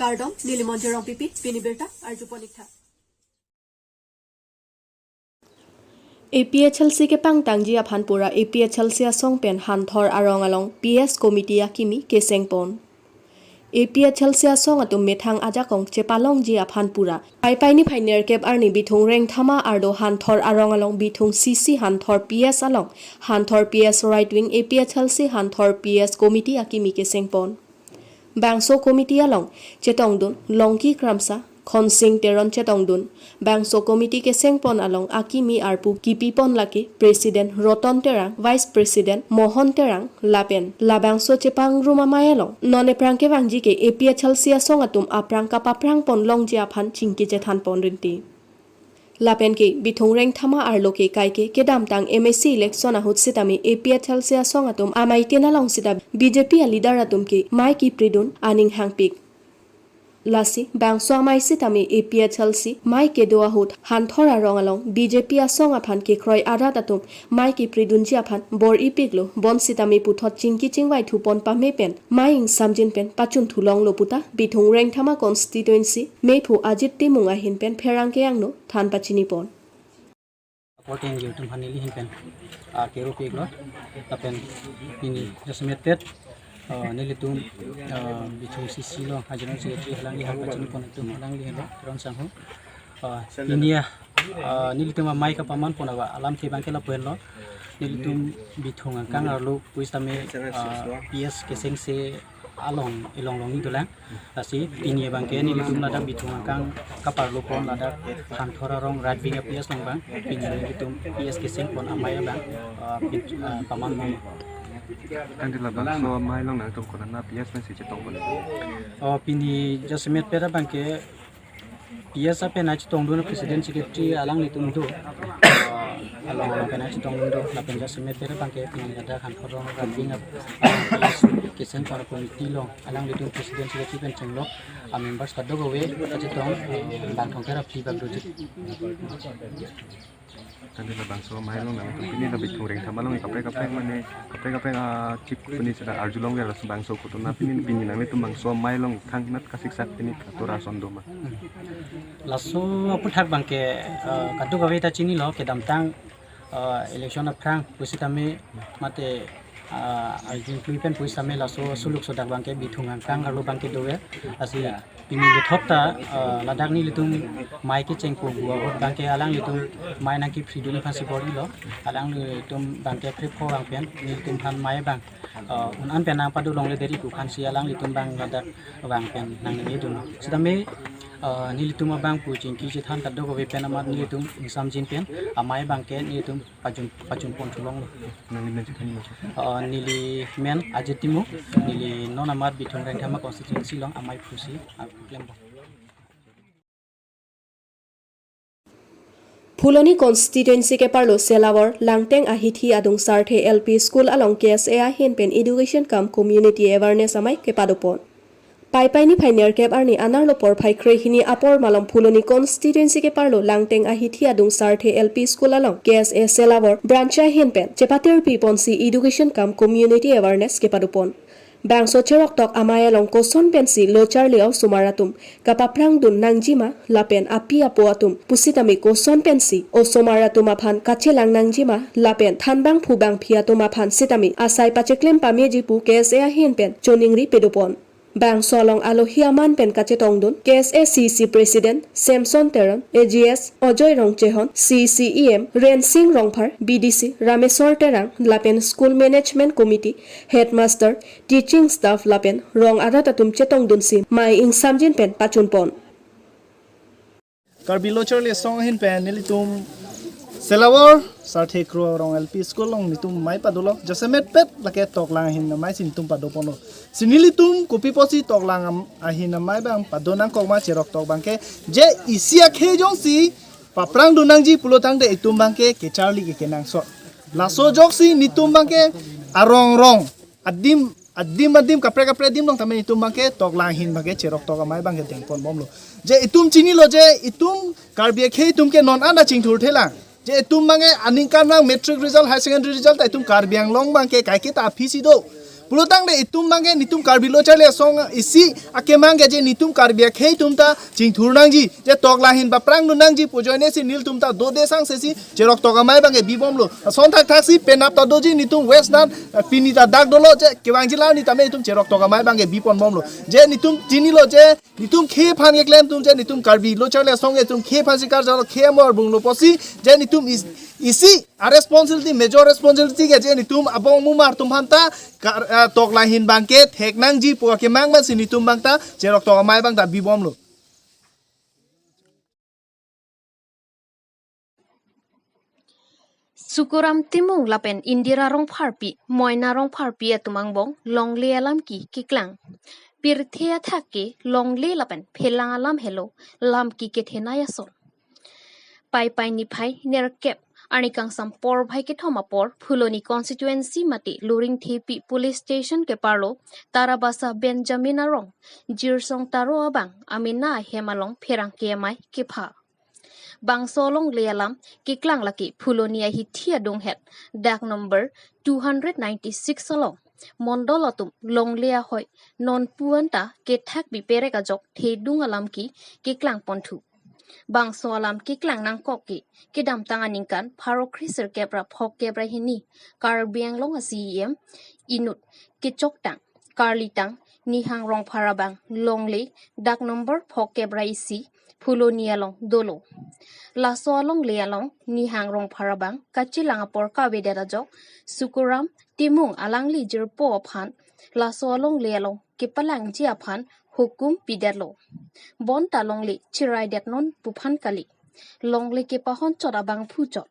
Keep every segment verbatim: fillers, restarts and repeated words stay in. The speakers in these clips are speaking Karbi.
Kardom, neli Monjir Rongpipi, pini birta arjupon ik tha. A P H L C kepangtangji aphan pura A P H L C asong pen Hanthor arong along P S committee akimi kesengpon. A P H L C asong atum methang ajakong chepalongji aphan pura Paipai niphai nerkep arni Bithung Rengthama arlo Hanthor arong along Bithung C C Hanthor P S along Hanthor P S right wing A P H L C Hanthor P S committee akimi kesengpon. Bangso committee along chetongdun Longki Kramsa, Khonsing Teron chetongdun. Bangso committee kesengpon along akimi arpu kipipon lake President Roton Terang, Vice President Mohon Terang, lapen labangso chepangrum amei along non ephrang kevangji ke A P H L C asong atum aphrang kapaprangpon longji aphan chingki chethanpon rinti. Lapen ke Bithung Rengthama arlo ke kaike kedamtang M A C election ahut sitame A P H L C asong atum amei tin along sita B J P aleader atum ke mei kipridun aning hangpik. Lasi bangso amei sitame A P H L C mei kedo ahut Hanthor arong along B J P asong aphan kekroi arat atum mei kipridunji aphan bor-ipiklo, bonsitame puthot chingki chingvai thupon pame pen mei ingsamjin pen pachun thulonglo puta Bithung Rengthama constituency mephu Ajit Timung ahin pen pherangke angno than pachinipon. Apor ke nelitum aphan neli ahin pen, ah, kero piklo, lapen pini jasemet pet, ah, nelitum, ah, Bithung C C along General Secretary alangli ahin pachinipon atum alangli ahin lo, Teron Sangho. Ah, pini ya, ah, nelitum amei kapamanpon ava alamthe abang ke lapu henlo. Nelitum Bithung angkang arlo pusitame, ah, P S kesengse along elong longji dolang. Lasi pini abang ke nelitum ladak Bithung angkang kaparlopon ladak Hanthor arong right wing P S along abang pini nelitum P S kesengpon amei abang, ah, pin-, ah, pamanpon. Tangte labangso amei along nangtum konat P S pensi chetongpon? Oh, pini jasemet pet abang ke P S apen achetongdun President Secretary alanglitum do. Ah, along along pen achetongdun do. Lapen jasemet pet abang ke pini ladak Hanthor arong right wing, ah, P S kesengpon committee along alanglitum President Secretary pen chenglok, ah, members kadokave kachetong, ah, bang thomkep ra phli bak doji. Tangte labangso amei along nangtum pini la Bithung Rengthama along kaprek kaprek mane kaprek kaprek, ah, chip pini seta arjulongver, labangso kotona pini pini nangtum bangso amei along thangnat kasiksak pini katora ason doma? Laso aphuthak abang ke, ah, kadokave ta chinilo kedamtang, ah, election aphrang pusitame mate, ah, arjulong pen pusitame laso suluk sodak abang ke Bithung angkang arlo abang ke dover. Lasi pini puthot ta, ah, ladak nelitum mei kechengpo pu ahut abang ke alanglitum mei nangkipridun aphansi bor-ilo. Alanglitum abang ke krepho abang pen nelitum aphan mei abang, ah, un-an pen nangpadolongle deri pu aphansi alanglitum abang ladak vang pen nangningjedun. Sitame, ah, nelitum abang pu chingki chethan kadokave pen amat nelitum ingsamjin pen amei abang ke nelitum pachun, pachunpon thulonglo. Nangli men chethan mo? Ah, neli men Ajit Timung, neli non amat Bithung Rengthama constituency along amei phusi, ah, klembom. Phuloni constituency keparlo Selawor Langteng Ahithi adung Sarthe L P School along K S A ahin pen education cum community awareness amei kepadopon. Paipai niphai nerkep arni anerlo porphai krehini apor malom Phuloni constituency keparlo Langteng Ahithi adung Sarthe L P School along K S A Selawor branch ahin pen chepatirpiponsi education cum community awareness kepadopon. Bangso cheroktok amei along koson pensi lo charli osomar atum kapaprangdun nangjima lapen api apo atum pusitame koson pensi osomar atum aphan kachelang nangjima lapen thanbang phubang phi atum aphan sitame asai pacheklem pameji pu K S A ahin pen choningri pedopon. Bangso along alohi aman pen kachetongdun K S A C C President Samson Teron, A G S Ajoy Rongchehon, C C E M Rensing Rongphar, B D C Rameswar Terang, lapen School Management Committee, Headmaster, Teaching Staff lapen rong arat atum chetongdunsi mei ingsamjin pen pachunpon. Karbi Lo Charli Asong ahin pen nelitum Selawor Sarthe Kro Arong L P School along nelitum mei padolo, jasemet pet lake toklang ahin amei si nelitum padoponlo. Si nelitum kopi pusi toklang am-, ahin amei abang padonangkok ma cheroktok abang ke, je isi akhei jongsi paprangdun nangji pulo tangte itum abang ke kecharli ke kenangsot. Laso ajoksi nelitum abang ke arong rong adim adim adim kaprek kaprek adim along tame itum abang ke toklang ahin abang ke cheroktok amei abang ke dengponbomlo. Je itum chinilo je itum Karbi akhei atum ke non an ta chingthurthelang. Je itum abang ke aningkan abang matric result, higher secondary result ta itum Karbi Anglong abang ke kaiketa aphi si do. Pulotangte itum abangke netum Karbi Lo Charli Asong isi akemang ke je netum Karbi akhei atum ta chingthur nangji, je tok lahin ba prang dun nangji pu ajoine si nelitum ta dode sang sesi cheroktok amei abangke bibomlo. Ason thakthak si penap ta doji netum West Nat, eh, pini ta dak dolo, je kevangji la ni tame itum cheroktok amei abangke biponbomlo. Je netum chinilo je netum khei aphan keklem atum je netum Karbi Lo Charli Asong ke netum khei aphan si karjalo, khei amor bunglo pusi je netum is-, isi a responsibility, major responsibility ke je netum abong mumar atum aphan ta kar-, eh, tok lahin abangke thek nangji pu akemang abang si netum abang ta cheroktok amei abang ta bibomlo. Sukuram Timung lapen Indira Rongpharpi, Moina Rongpharpi atum angbong longle alam ke keklang. Pirthe athak ke longle lapen phelang alam helo lam ke kethenei ason. Paipai niphai nerkep arni kangsam porphai kethom apor Phuloni constituency mate Luringthepi police station keparlo Tarabasa Benjamin arong Jirsong Taro abang amena ahem along pherangke amei kepha. Bangso longle alam keklang lake Phuloni ahithi adunghet dak number two hundred ninety-six along mondol atum longle ahoi nonpu anta kethak piperek ajok thedung alam ke keklang ponthu. Bangso alam keklang nangkok ke kedamtang aningkan pharo kre sirkep ra phokep ra hini Karbi Anglong a-C E M inut kechoktang karlitang Nihang Rongphar abang longle dak number phokep ra isi Phuloni along dolo. Laso alongle along Nihang Rongphar abang kachelang apor kavedet ajok Sukuram Timung alangli jirpo aphan laso alongle along kepalangji aphan hukum pidetlo. Bonta longle chiraidet non pu aphan kali. Longle kepahon chot abang phuchot.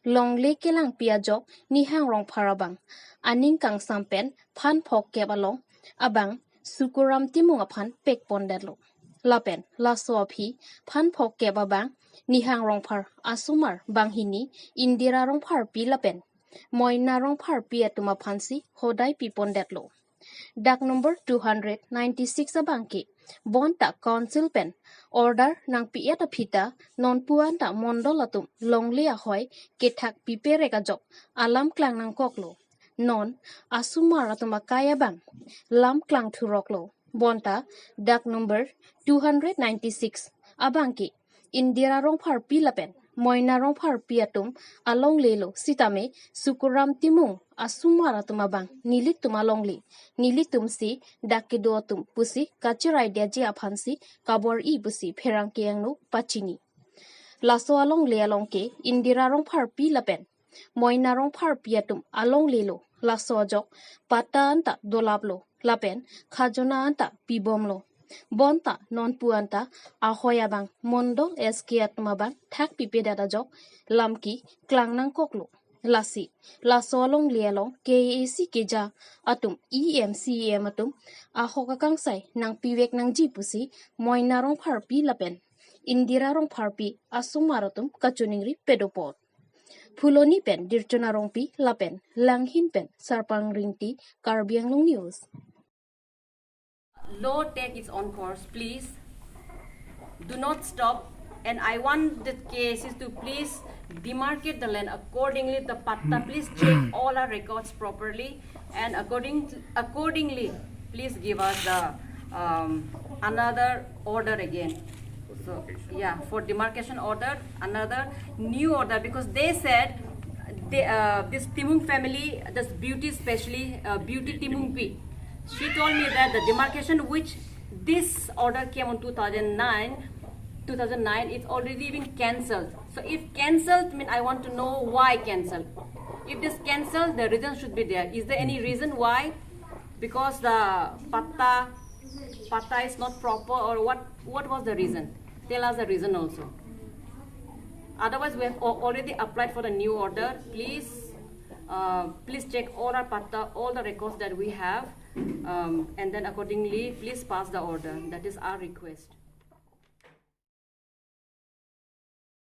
Longle kelangpi ajok Nihang Rongphar abang aning kangsam pen phan phokep along abang Sukuram Timung aphan pekpondetlo. Lapen laso aphi phan phokep abang Nihang Rongphar asomar banghini Indira Rongpharpi lapen Moina Rongpharpi atum aphansi hodai pipondetlo. Dak number two hundred ninety-six abang ke bonta council pen order nangpi-et aphi ta nonpu anta mondol atum longle ahoi kethak piperek ajok alam klang nangkoklo. Non asomar atum akai abang lam klang thuroklo. Bonta dak number two hundred ninety-six abang ke Indira Rongpharpi lapen Moina Rongpharpi atum alonglelo sitame Sukuram Timung asomar atum abang nelitum alongle, nelitumsi dak kedo atum pusi kachiraidetji aphansi kabor-i pusi pherangke angno pachini. Laso alongle along ke Indira Rongpharpi lapen Moina Rongpharpi atum alonglelo laso ajok patta anta dolaplo lapen khajona anta pibomlo. Bonta nonpu anta ahoi abang mondol S K atum abang thak pipedet ajok lam ke klang nangkoklo. Lasi laso alongle along K A A C keja atum E M C E M atum ahok akangsai nangpivek nangji pusi Moina Rongpharpi lapen Indira Rongpharpi asomar atum kachiningri padopon. Phuloni pen Dirchona Rongpi lapen Langhin pen Sarpang Ringti, Karbi Anglong News. Law take its own course, please. Do not stop. And I want the K A A Cs to please demarcate the land accordingly, the patta. Please check all our records properly. And according to, accordingly, please give us the um, another order again. So yeah, for demarcation order, another new order, because they said they, uh, this Timung family, this Beauty, specially uh, Beauty Timungpi, she told me that the demarcation which this order came on two thousand nine, two thousand nine, it's already been cancelled. So if cancelled, mean, I want to know why cancelled. If this cancelled, the reason should be there. Is there any reason why? Because the patta, patta is not proper, or what? What was the reason? Tell us the reason also. Otherwise, we have al- already applied for the new order. Please, uh, please check all our patta, all the records that we have, um, and then accordingly, please pass the order. That is our request.